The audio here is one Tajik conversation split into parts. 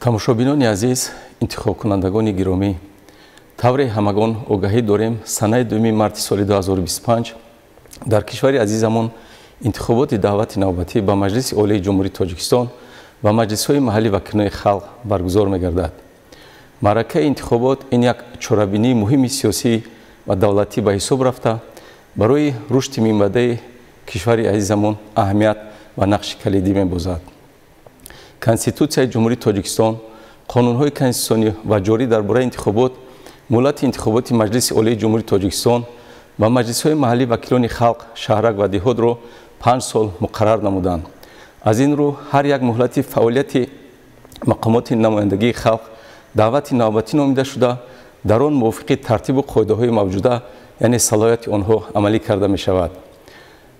Тамошобинони азиз, интихобкунандагони гиромӣ, тавре ҳамагон огаҳӣ дорем, санаи 2 марти соли 2025 дар кишвари азизамон интихоботи даъвати навбатӣ ба Маҷлиси Олии Ҷумҳурии Тоҷикистон ва маҷлисҳои маҳаллӣ вакилони халқ баргузор мегардад. Маъракаи интихобот ин як чорабинии муҳими сиёсӣ ва давлатӣ ба ҳисоб рафта, барои рушди минбаъдаи кишвари азизамон аҳамият ва нақши калидӣ мебозад. Конститутсияи Ҷумҳурии Тоҷикистон, қонунҳои конститутсионӣ ва ҷорӣ дар бораи интихобот муҳлати интихоботи Маҷлиси Олии Ҷумҳурии Тоҷикистон ва маҷлисҳои маҳаллӣ вакилони халқ, шаҳрак ва деҳотро 5 сол муқаррар намуданд. Аз ин рӯ ҳар як муҳлати фаъолияти мақомоти намояндагии халқ даъвати навбатӣ номида шуда, дар он мувофиқи тартибу қоидаҳои мавҷуда, яъне салоҳияти онҳо амалӣ карда мешавад.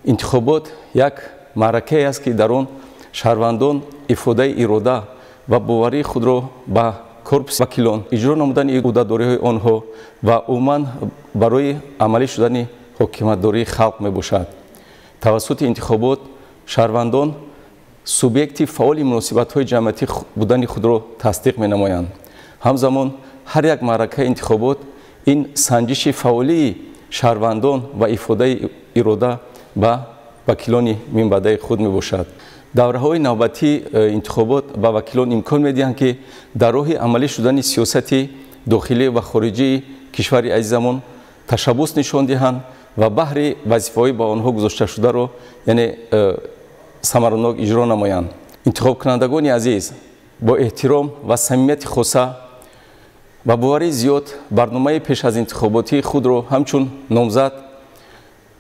Интихобот як маъракае аст, ки дар он шаҳрвандон ифодаи ирода ва боварии худро ба корпуси вакилон, иҷро намудани ӯҳдадориҳои онҳо ва умуман барои амалӣ шудани ҳокимиятдории халқ мебошад. Тавассути интихобот шаҳрвандон субъекти фаъоли муносибатҳои ҷамъиятӣ будани худро тасдиқ менамоянд. Ҳамзамон ҳар як маъракаи интихобот ин санҷиши фаъолии шаҳрвандон ва ифодаи ирода ба вакилони минбаъдаи худ мебошад. Давраҳои навбатии интихобот ба вакилон имкон медиҳанд, ки дар роҳи амалӣ шудани сиёсати дохилӣ ва хориҷии кишвари азизамон ташаббус нишон диҳанд ва баҳри вазифаҳои ба онҳо гузошташударо, яъне самаранок иҷро намоянд. Интихобкунандагони азиз, бо эҳтиром ва самимияти хоса ва боварии зиёд барномаи пеш аз интихоботии худро ҳамчун номзад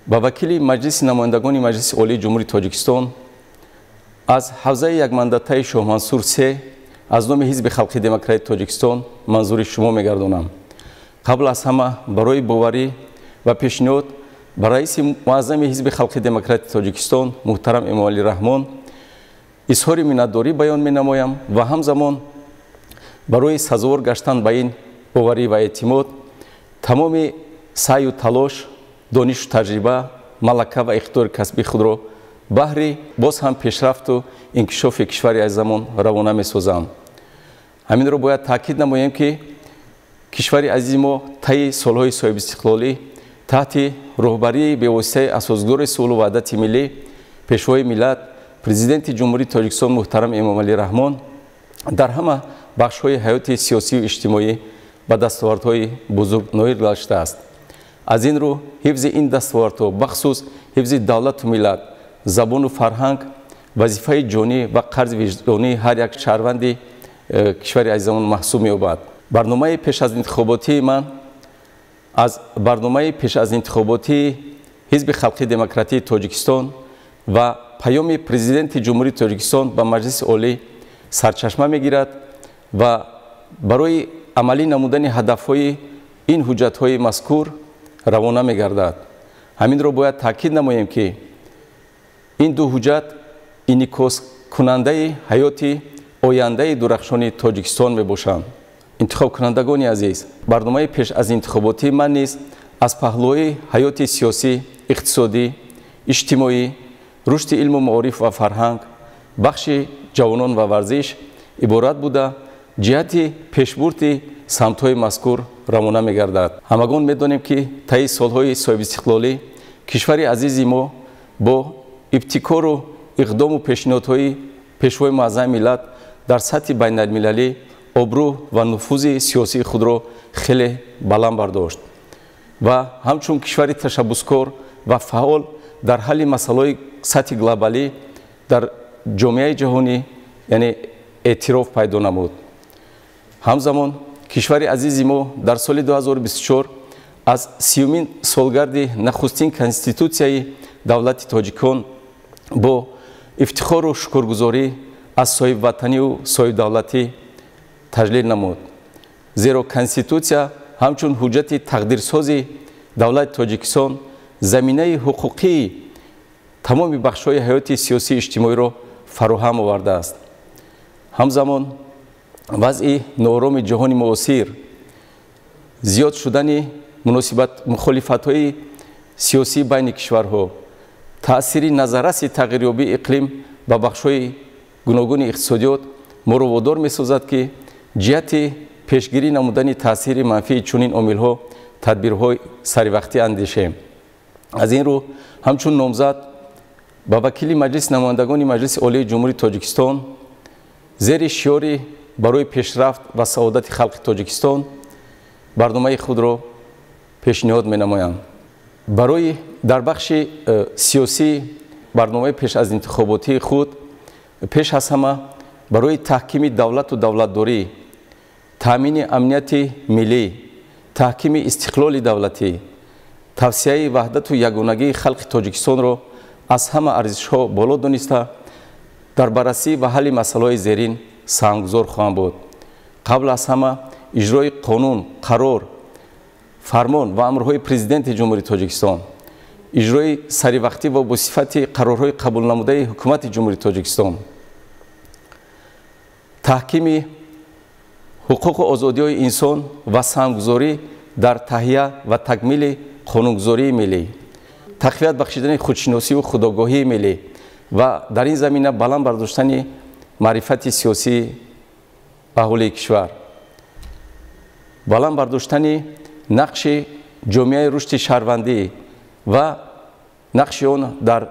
ба вакили Маҷлиси намояндагони Маҷлиси Олии Ҷумҳурии Тоҷикистон аз ҳавзаи якмандатаи Шоҳмансур 3 аз номи Ҳизби Халқи Демократии Тоҷикистон манзури шумо мегардонам. Қабл аз ҳама барои боварӣ ва пешниҳод ба раиси муаззами Ҳизби Халқи Демократии Тоҷикистон муҳтарам Эмомалӣ Раҳмон изҳори миннатдорӣ баён менамоям ва ҳамзамон барои сазовор гаштан ба ин боварӣ ва эътимод тамоми саъю талош, донишу таҷриба, малака ва иқтидори касбии худро баҳри боз ҳам пешрафту инкишофи кишвари азизамон равона месозам. Ҳаминро бояд таъкид намоем, ки кишвари азизи мо таи солҳои соҳибистиқлолӣ таҳти роҳбарии бевоситаи асосгузори сулҳу ваҳдати миллӣ, пешвои миллат, Президенти Ҷумҳурии Тоҷикистон муҳтарам Эмомалӣ Раҳмон дар ҳама бахшҳои ҳаёти сиёсию иҷтимоӣ ба дастовардҳои бузург ноил гаштааст. Аз ин рӯ ҳифзи ин дастовардҳо, бахусус ҳифзи давлату миллат, забону фарҳанг вазифаи ҷонӣ ва қарзи виҷдонии ҳар як шаҳрванди кишвари азизамон маҳсуб меёбад. Барномаи пеш аз интихоботии ман аз барномаи пеш аз интихоботии Ҳизби Халқи Демократии Тоҷикистон ва паёми Президенти Ҷумҳурии Тоҷикистон ба Маҷлиси Олӣ сарчашма мегирад ва барои амалӣ намудани ҳадафҳои ин ҳуҷҷатҳои мазкур равона мегардад. Ҳаминро бояд таъкид намоем, ки ин ду ҳуҷҷат инъикоскунандаи ҳаёти ояндаи дурахшони Тоҷикистон мебошанд. Интихобкунандагони азиз, барномаи пеш аз интихоботии ман низ аз паҳлӯи ҳаёти сиёсӣ, иқтисодӣ, иҷтимоӣ, рушди илму маориф ва фарҳанг, бахши ҷавонон ва варзиш иборат буда, ҷиҳати пешбурди самтҳои мазкур равона мегардад. Ҳамагон медонем, ки таи солҳои соҳибистиқлолӣ кишвари азизи мо бо ибтикору иқдому пешниҳодҳои пешвои муаззами миллат дар сатҳи байналмилалӣ обрӯ ва нуфузи сиёсии худро хеле баланд бардошт ва ҳамчун кишвари ташаббускор ва фаъол дар ҳалли масъалаҳои сатҳи глобалӣ дар ҷомеаи ҷаҳонӣ, яъне эътироф пайдо намуд. Ҳамзамон кишвари азизи мо дар соли 2024 аз 30-умин солгарди нахустин конститутсияи давлати тоҷикон бо ифтихору шукргузорӣ аз соҳибватанию соҳибдавлатӣ таҷлил намуд. Зеро конститутсия ҳамчун ҳуҷҷати тақдирсози давлати Тоҷикистон заминаи ҳуқуқии тамоми бахшҳои ҳаёти сиёсию иҷтимоиро фароҳам овардааст. Ҳамзамон вазъи ноороми ҷаҳони муосир, зиёд шудани мухолифатҳои сиёсӣ байни кишварҳо, таъсири назарраси тағйирёбии иқлим ба бахшҳои гуногуни иқтисодиёт Моро водор месозад, ки ҷиҳати пешгирӣ намудани таъсири манфии чунин омилҳо тадбирҳои саривақтӣ андешем. Аз ин рӯ ҳамчун номзад ба вакили Маҷлиси намояндагони Маҷлиси Олии Ҷумҳурии Тоҷикистон зери шиори барои пешрафт ва саодати халқи Тоҷикистон барномаи худро пешниҳод менамоям. Барои дар бахши сиёсӣ барномаи пеш аз интихоботии худ пеш аз ҳама барои таҳкими давлату давлатдорӣ, таъмини амнияти миллӣ, таҳкими истиқлоли давлатӣ, тавсияи ваҳдату ягонагии халқи Тоҷикистонро аз ҳама арзишҳо боло дониста, дар баррасӣ ва ҳалли масъалаҳои зерин саҳмгузор хоҳам буд. Қабл аз ҳама иҷрои қонун, қарор, фармон ва амрҳои Президенти Ҷумҳурии Тоҷикистон, иҷрои саривақтӣ ва бо сифати қарорҳои қабулнамудаи Ҳукумати Ҷумҳурии Тоҷикистон, таҳкими ҳуқуқу озодиҳои инсон ва саҳмгузорӣ дар таҳия ва такмили қонунгузории миллӣ, тақвият бахшидани худшиносиву худогоҳии миллӣ ва дар ин замина баланд бардоштани маърифати сиёсии аҳолии кишвар, баланд бардоштани нақши ҷомеаи рушди шаҳрвандӣ ва нақши он дар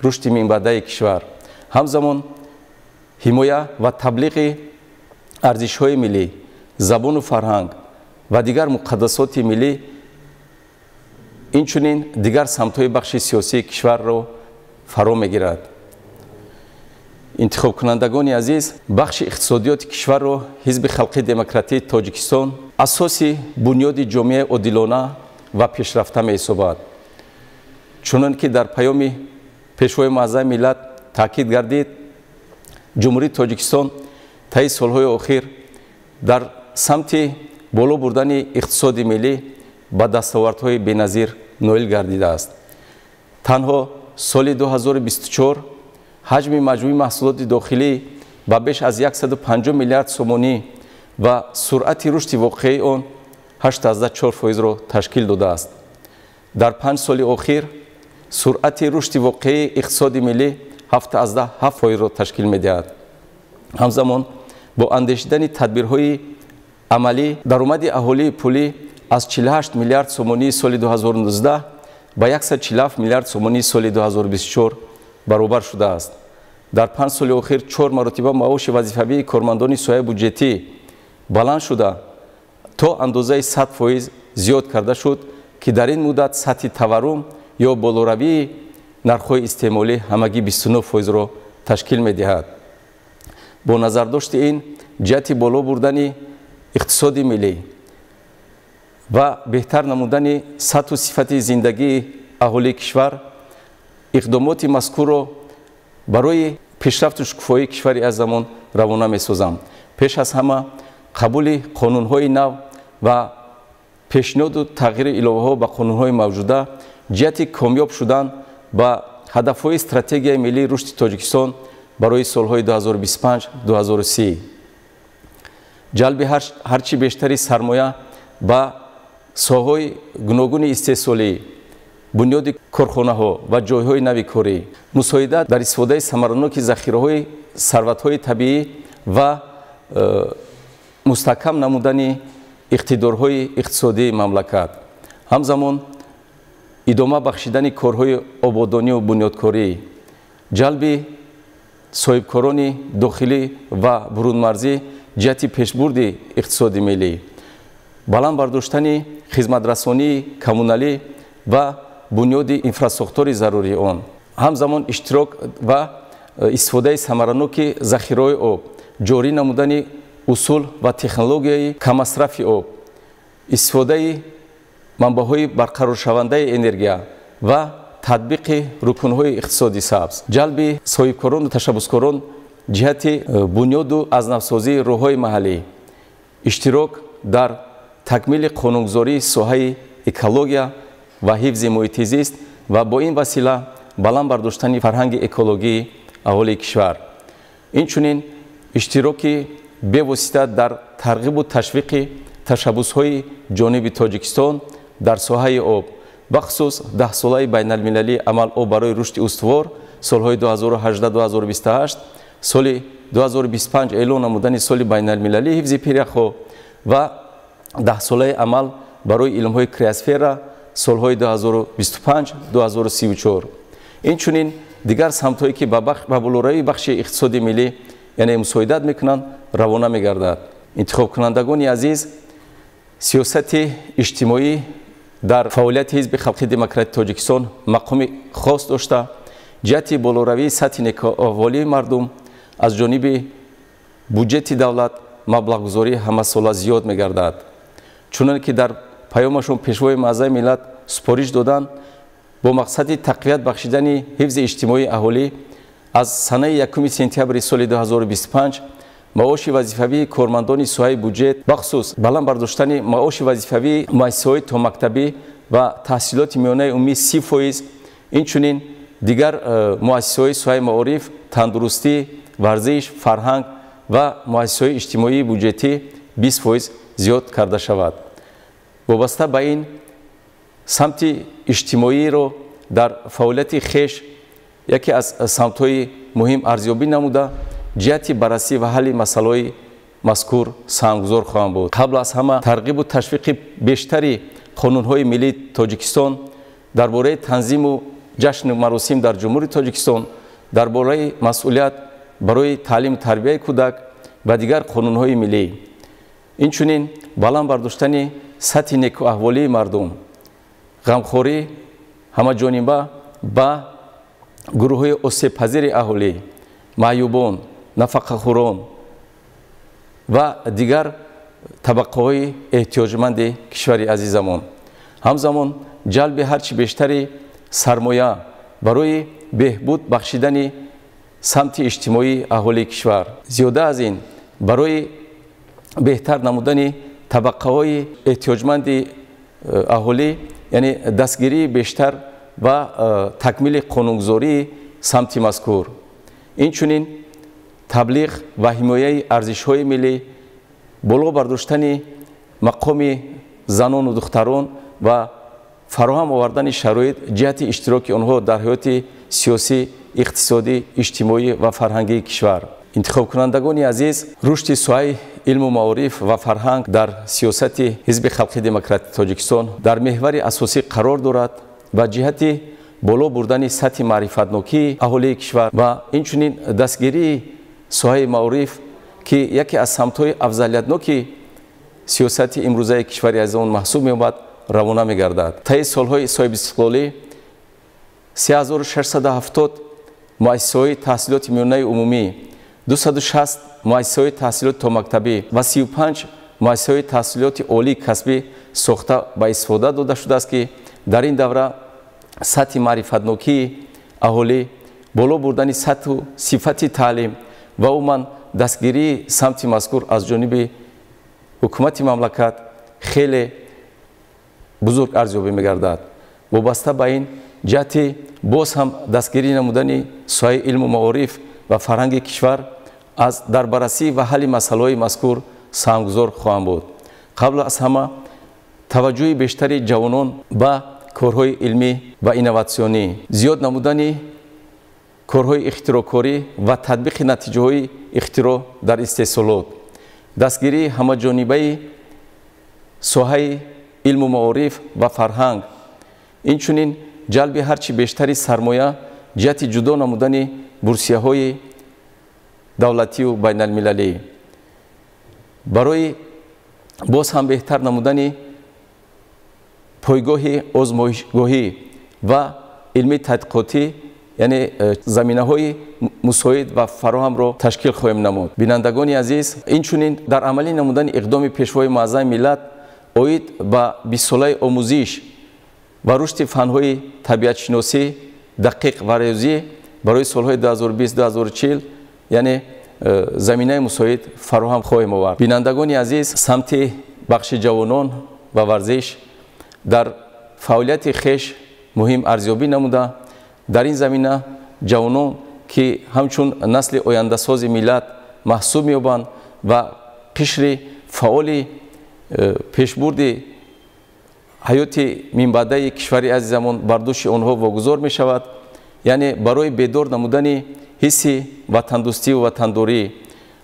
рушди минбаъдаи кишвар, ҳамзамон ҳимоя ва таблиғи арзишҳои миллӣ, забону фарҳанг ва дигар муқаддасоти миллӣ, инчунин дигар самтҳои бахши сиёсии кишварро фаро мегирад. Интихобкунандагони азиз, бахши иқтисодиёти кишварро Ҳизби халқии демократии Тоҷикистон асоси бунёди ҷомеаи одилона ва пешрафта меҳисобад. Чунон ки дар паёми Пешвои муаззами миллат таъкид гардид, Ҷумҳурии Тоҷикистон таи солҳои охир дар самти боло бурдани иқтисоди миллӣ ба дастовардҳои беназир ноил гардидааст. Танҳо соли 2024 ҳаҷми маҷмӯи маҳсулоти дохилӣ ба беш аз 150 миллиард сомонӣ ва суръати рушди воқеии он 8,4%-ро ташкил додааст. Дар 5 соли охир суръати рушди воқеии иқтисоди миллӣ 7,7%-ро ташкил медиҳад. Ҳамзамон бо андешидани тадбирҳои амалӣ даромади аҳолии пулӣ аз 48 миллиард сомонии соли 2019 ба 147 миллиард сомонии соли 2024 баробар шудааст. Дар 5 соли охир 4 маротиба маоши вазифавии кормандони соҳаи буҷетӣ баланд шуда то андозаи 100% зиёд карда шуд, ки дар ин муддат сатҳи таваррум ё болоравии нархҳои истеъмолӣ ҳамагӣ 29%-ро ташкил медиҳад. Бо назардошти ин ҷиҳати боло бурдани иқтисоди миллӣ ва беҳтар намудани сатҳу сифати зиндагии аҳолии кишвар, иқдомоти мазкурро барои пешрафту шукуфоии кишвари азамон равона месозам. Пеш аз ҳама қабули қонунҳои нав ва пешниҳоду тағйири иловаҳо ба қонунҳои мавҷуда ҷиҳати комёб шудан ба ҳадафҳои стратегияи миллии рушди Тоҷикистон барои солҳои 2025-2030, ҷалби ҳарчи бештари сармоя ба соҳаҳои гуногуни истеҳсолӣ, бунёди корхонаҳо ва ҷойҳои нави корӣ, мусоидат дар истифодаи самараноки захираҳои сарватҳои табиӣ ва мустаҳкам намудани иқтидорҳои иқтисодии мамлакат, ҳамзамон идома бахшидани корҳои ободонию бунёдкорӣ, ҷалби соҳибкорони дохилӣ ва бурунмарзӣ ҷиҳати пешбурди иқтисоди миллӣ, баланд бардоштани хизматрасонии коммуналӣ ва бунёди инфрасохтори зарурии он, ҳамзамон иштирок ва истифодаи самараноки захираҳои об, ҷорӣ намудани усул ва технологияи каммасрафи об, истифодаи манбаъҳои барқароршавандаи энергия ва татбиқи рукунҳои иқтисоди сабз, ҷалби соҳибкорону ташаббускорон ҷиҳати бунёду азнавсозии роҳҳои маҳаллӣ, иштирок дар такмили қонунгузории соҳаи экология ва ҳифзи муҳити зист ва бо ин васила баланд бардоштани фарҳанги экологии аҳолии кишвар, инчунин иштироки бевосита дар тарғибу ташвиқи ташаббусҳои ҷониби Тоҷикистон дар соҳаи об, бахусус 10-солаи байналмилалии амал об барои рушди устувор солҳои 2018-2028, соли 2025 эълон намудани соли байналмилалии ҳифзи пиряхҳо ва 10-солаи амал барои илмҳои криосфера солҳои 2025-2034. Инчунин дигар самтҳое ки ба болоравии бахши иқтисоди миллӣ яъне мусоидат мекунанд, равона мегардад. Интихобкунандагони азиз, сиёсати иҷтимоӣ дар фаъолияти Ҳизби Халқи Демократии Тоҷикистон мақоми хос дошта, ҷиҳати болоравии сатҳи некӯаҳволии мардум аз ҷониби буҷети давлат маблағгузорӣ ҳамасола зиёд мегардад. Чунон ки дар паёмашон Пешвои Муаззами миллат супориш доданд, бо мақсади тақвият бахшидани ҳифзи иҷтимоии аҳолӣ аз санаи 1 сентябри соли 2025 маоши вазифавии кормандони соҳаи буҷет, бахусус баланд бардоштани маоши вазифавии муассисаҳои томактабӣ ва таҳсилоти миёнаи умумӣ 30%, инчунин дигар муассисаҳои соҳаи маориф, тандурустӣ, варзиш, фарҳанг ва муассисаҳои иҷтимоии буҷетӣ 20% зиёд карда шавад. Вобаста ба ин самти иҷтимоиро дар фаъолияти хеш яке аз самтҳои муҳим арзёбӣ намуда, ҷиҳати баррасӣ ва ҳалли масъалаҳои мазкур саҳмгузор хоҳам буд. Қабл аз ҳама тарғибу ташвиқи бештари қонунҳои миллии Тоҷикистон дар бораи танзиму ҷашну маросим дар Ҷумҳурии Тоҷикистон, дар бораи масъулият барои таълиму тарбияи кӯдак ва дигар қонунҳои миллӣ, инчунин баланд бардоштани сатҳи некӯаҳволии мардум, ғамхорӣ ҳамаҷониба ба гурӯҳҳои осебпазири аҳолӣ, маъюбон, нафақахӯрон ва дигар табақаҳои эҳтиёҷманди кишвари азизамон. Ҳамзамон ҷалби ҳарчи бештари сармоя барои беҳбуд бахшидани самти иҷтимоии аҳолии кишвар. Зиёда аз ин барои беҳтар намудани табақаҳои эҳтиёҷманди аҳолӣ, яъне дастгирии бештар ва такмили қонунгузории самти мазкур. Инчунин таблиғ ва ҳимояи арзишҳои миллӣ, боло бардоштани мақоми занону духтарон ва фароҳам овардани шароит ҷиҳати иштироки онҳо дар ҳаёти сиёсӣ, иқтисодӣ, иҷтимоӣ ва фарҳангии кишвар. Интихобкунандагони азиз, рушди соҳаи илму маориф ва фарҳанг дар сиёсати Ҳизби Халқи Демократии Тоҷикистон дар меҳвари асосӣ қарор дорад ва ҷиҳати боло бурдани сатҳи маърифатнокии аҳолии кишвар ва инчунин дастгирии соҳаи маориф, ки яке аз самтҳои афзалиятноки сиёсати имрӯзаи кишвари азизамон маҳсуб меёбад, равона мегардад. Таи солҳои соҳибистиқлолӣ 3670 муассисаҳои таҳсилоти миёнаи умумӣ, 260 муассисаҳои таҳсилоти томактабӣ ва 35 муассисаҳои таҳсилоти олии касбӣ сохта ба истифода дода шудааст, ки дар ин давра сатҳи маърифатнокии аҳолӣ, боло бурдани сатҳу сифати таълим ва умуман дастгирии самти мазкур аз ҷониби ҳукумати мамлакат хеле бузург арзёбӣ мегардад. Вобаста ба ин ҷиҳати боз ҳам дастгирӣ намудани соҳаи илму маориф ва фарҳанги кишвар аз дар баррасӣ ва ҳалли масъалаҳои мазкур саҳмгузор хоҳам буд. Қабл аз ҳама таваҷҷӯҳи бештари ҷавонон ба корҳои илмӣ ва инноватсионӣ, зиёд намудани корҳои ихтироъкорӣ ва татбиқи натиҷаҳои ихтироъ дар истеҳсолот, дастгирии ҳамаҷонибаи соҳаи илму маориф ва фарҳанг, инчунин ҷалби ҳарчи бештари сармоя ҷиҳати ҷудо намудани бурсияҳои давлатию байналмилалӣ, барои боз ҳам беҳтар намудани пойгоҳи озмоишгоҳӣ ва илмии тадқиқотӣ, яъне заминаҳои мусоид ва фароҳамро ташкил хоҳем намуд. Бинандагони азиз, инчунин дар амалӣ намудани иқдоми Пешвои Муаззами миллат оид ба 20-солаи омӯзиш ва рушди фанҳои табиатшиносӣ, дақиқ ва риёзӣ барои солҳои 2020-2040, яъне заминаи мусоид фароҳам хоҳем овард. Бинандагони азиз, самти бахши ҷавонон ва варзиш дар фаъолияти хеш муҳим арзёбӣ намуда, дар ин замина ҷавонон, ки ҳамчун насли ояндасози миллат маҳсуб меёбанд ва қишри фаъоли пешбурди ҳаёти минбаъдаи кишвари азизамон бар дӯши онҳо вогузор мешавад, яъне барои бедор намудани ҳисси ватандӯстию ватандорӣ,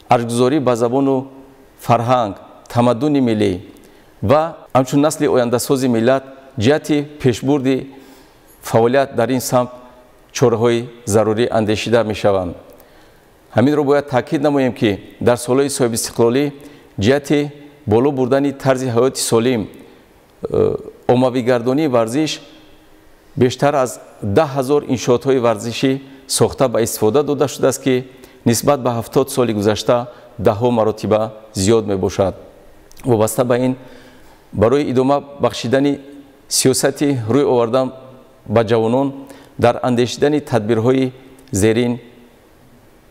Арҷгузорӣ ба забону фарҳанг, тамаддуни миллӣ ва ҳамчун насли ояндасози миллат ҷиҳати пешбурди фаъолият дар ин самт чораҳои зарурӣ андешида мешаванд. Ҳаминро бояд таъкид намоем, ки дар солҳои соҳибистиқлолӣ ҷиҳати боло бурдани тарзи ҳаёти солим, оммавигардонии варзиш бештар аз 10 000 иншоотҳои варзишӣ сохта ба истифода дода шудааст, ки нисбат ба 70 соли гузашта даҳҳо маротиба зиёд мебошад. Вобаста ба ин, барои идома бахшидани сиёсати рӯй овардан ба ҷавонон дар андешидани тадбирҳои зерин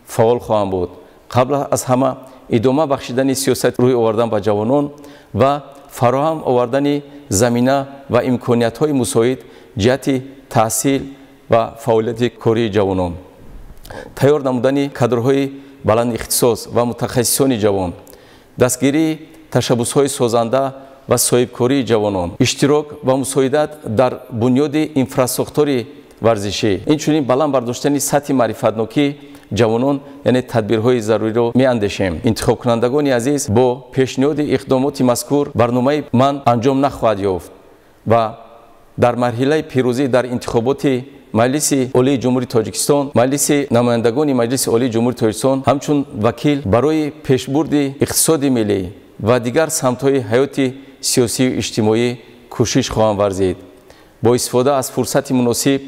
фаъол хоҳам буд. Қабл аз ҳама, идома бахшидани сиёсати рӯй овардан ба ҷавонон ва фароҳам овардани замина ва имкониятҳои мусоид ҷиҳати таҳсил ва фаъолияти кории ҷавонон, тайёр намудани кадрҳои баландихтисос ва мутахассисони ҷавон, дастгирии ташаббусҳои созанда ва соҳибкории ҷавонон, иштирок ва мусоидат дар бунёди инфрасохтори варзишӣ, инчунин баланд бардоштани сатҳи маърифатнокии ҷавонон, яъне тадбирҳои заруриро меандешем. Интихобкунандагони азиз, бо пешниҳоди иқдомоти мазкур барномаи ман анҷом нахоҳад ёфт ва дар марҳилаи пирӯзӣ дар интихоботи Маҷлиси Олии Ҷумҳурии Тоҷикистон, Маҷлиси намояндагони Маҷлиси Олии Ҷумҳурии Тоҷикистон ҳамчун вакил барои пешбурди иқтисоди миллӣ ва дигар самтҳои ҳаёти сиёсию иҷтимоӣ кӯшиш хоҳам варзид. Бо истифода аз фурсати муносиб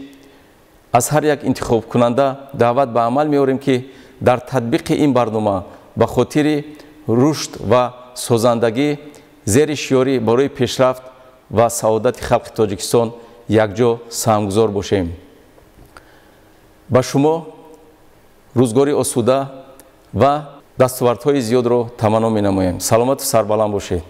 аз ҳар як интихобкунанда даъват ба амал меорем, ки дар татбиқи ин барнома ба хотири рушд ва созандагӣ зери шиёри «Барои пешрафт ва саодати халқи Тоҷикистон» якҷо саҳмгузор бошем. Ба шумо рӯзгори осуда ва дастовардҳои зиёдро таманно менамоем. Саломату сарбаланд бошед.